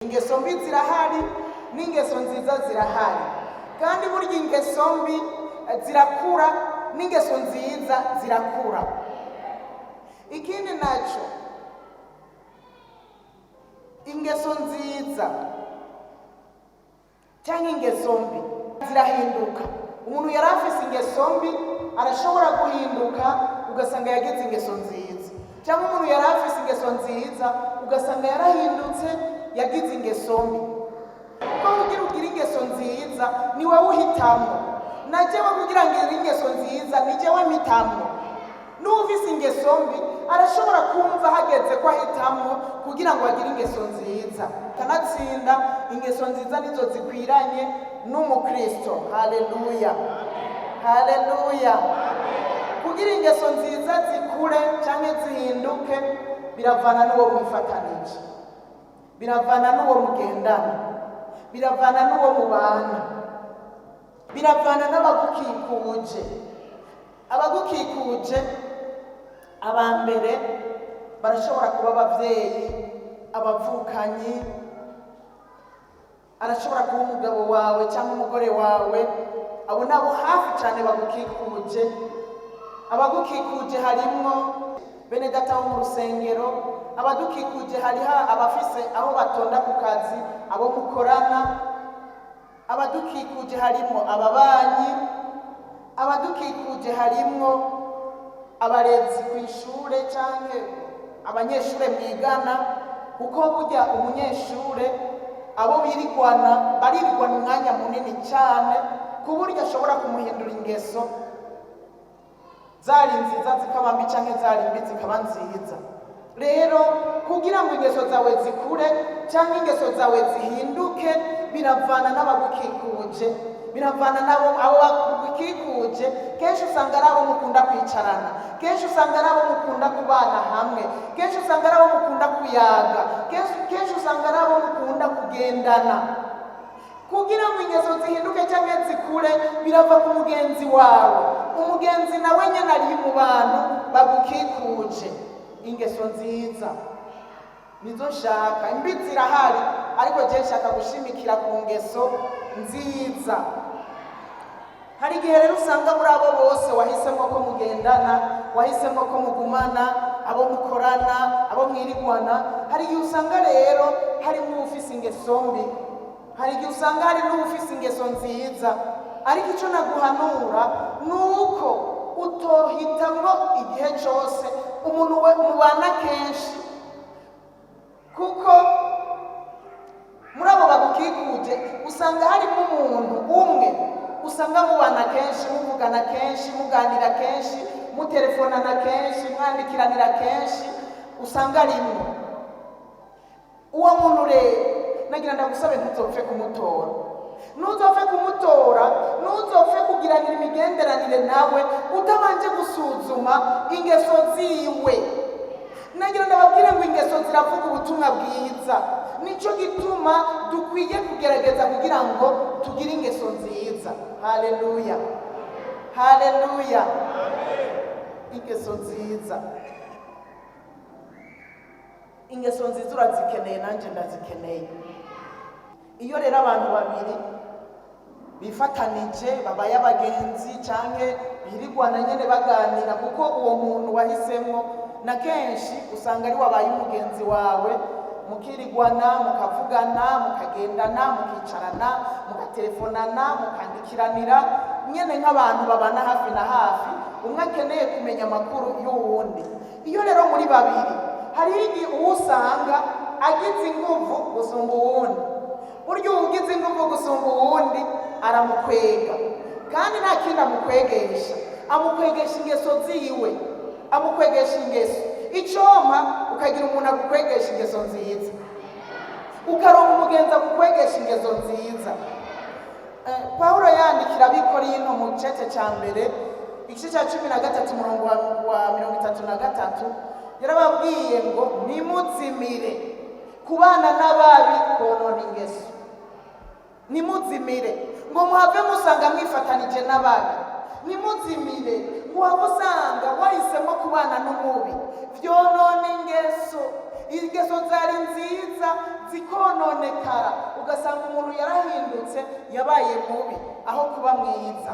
Ingeso mbi zirahari n'ingeso nziza zirahari, kandi burya ingeso mbi zirakura n'ingeso nziza zirakura. Ikindi nacyo, ingeso nziza cyangwa ingeso mbi zirahinduka. Umuntu yari afise ingeso mbi arashobora guhinduka, ugasanga yagize ingeso nziza, cyangwa umuntu yari afise ingeso nziza ugasanga yarahindutse, yagize ingeso mbi. Kuko kugira ugire ingeso nziza ni wowe uhitamo, na jewe kugira ngo ngire ingeso nziza ni jewe mpitamo. N'uwufise ingeso mbi arashobora kumva hageze ko ahitamwo kugira ngo agire ingeso nziza. Kanatsinda ingeso nziza nizo zikwiranye n'umukristo. Haleluya, haleluya! Kugira ingeso nziza zikure cyangwa zihinduke biravana n'uwo mwifatanije, biravana n'uwo mugendana, biravana n'uwo mubana, biravana n'abagukikuje. Abagukikuje aba mbere barashobora kuba ababyeyi, abavukanyi, arashobora kuba umugabo wawe cyangwa umugore wawe. Abo nabo hafi cyane bagukikuje. Abagukikuje harimwo bene data bo mu rusengero, abadukikuje hariho abafise aho batonda ku kazi, abo mukorana, abadukikuje harimo ababanyi, abadukikuje harimwo abarezi ku ishure cyangwa abanyeshure mwigana, kuko burya umunyeshure abo birigwana baririgwana umwanya munini cyane, ku buryo ashobora kumuhindura ingeso zari nziza zikaba mbi, cyangwa zari mbi zikaba nziza. Rero kugira ngo ingeso zawe zikure cyangwa ingeso zawe zihinduke biravana n'abagukikuje, biravana n'abo. Abo bagukikuje kenshi usanga ari abo mukunda kwicarana, kenshi usanga ari abo mukunda kubana hamwe, kenshi usanga ari abo mukunda kuyaga, kenshi usanga ari abo mukunda kugendana. Kugira ngo ingeso zihinduke cyangwa zikure birava ku mugenzi wawe. Umugenzi nawe nyine ari mu bantu bagukikuje. Ingeso nziza nizo nshaka, imbi zirahari, ariko je nshaka gushimikira ku ngeso nziza. Hari igihe rero usanga muri abo bose wahisemo ko mugendana, wahisemo ko mugumana, abo mukorana, abo mwirigwana, hari igihe usanga rero harimo uwufise ingeso mbi, hari igihe usanga hari n'uwufise ingeso nziza. Ariko icyo naguhanura ni uko utohitamwo igihe cyose umuntu mubana kenshi, kuko muri abo bagukikuje usanga harimo umuntu umwe usanga mubana kenshi, muvugana kenshi, muganira kenshi, mutelefonana kenshi, mwandikiranira kenshi, usanga arimwo uwo muntu. Rero nagira ndagusabe, ntuzopfe kumutora, ntuzopfe kumutora, ntuzopfe kugiranira imigenderanire nawe utabanje gusuzuma ingeso ziwe. Nagira ndababwire ngo ingeso ziravuga ubutumwa bwiza. Nicyo gituma dukwiye kugerageza kugira ngo tugire ingeso nziza. Haleluya, haleluya! Ingeso nziza, ingeso nziza urazikeneye, nanjye ndazikeneye. Iyo rero abantu babiri bifatanije, babaye abagenzi cyangwa birigwana nyine baganira, kuko uwo muntu wahisemo na kenshi usanga ari wabaye umugenzi wawe, mukirigwana, mukavugana, mukagendana, mukicarana, mugatelefonana, mukandikiranira nyine nk'abantu babana hafi na hafi, umwe akeneye kumenya amakuru y'uwundi. Iyo rero muri babiri hariho igihe uwo usanga agize inguvu gusumba uwundi. Burya ugize inguvu gusumba uwundi aramukwega, kandi nta kindi amukwegesha, amukwegesha ingeso ziwe, amukwegesha ingeso. Icompa ukagira umuntu agukwegesha ingeso nziza, ukaronka umugenzi agukwegesha ingeso nziza. Pawulo yandikira Abikorinto mu gice cya mbere, igice cya 13, umurongo wa 33, yarababwiye ngo nimuzimire. Kubana n'ababi konona ingeso. Nimuzimire ngo muhave musanga mwifatanije n'ababi. Nimuzimire ngo uhave usanga wahisemo kubana n'umubi, vyonona ingeso. Ingeso zari nziza. zikononekara, ugasanga umuntu yarahindutse, yabaye mubi aho kuba mwiza.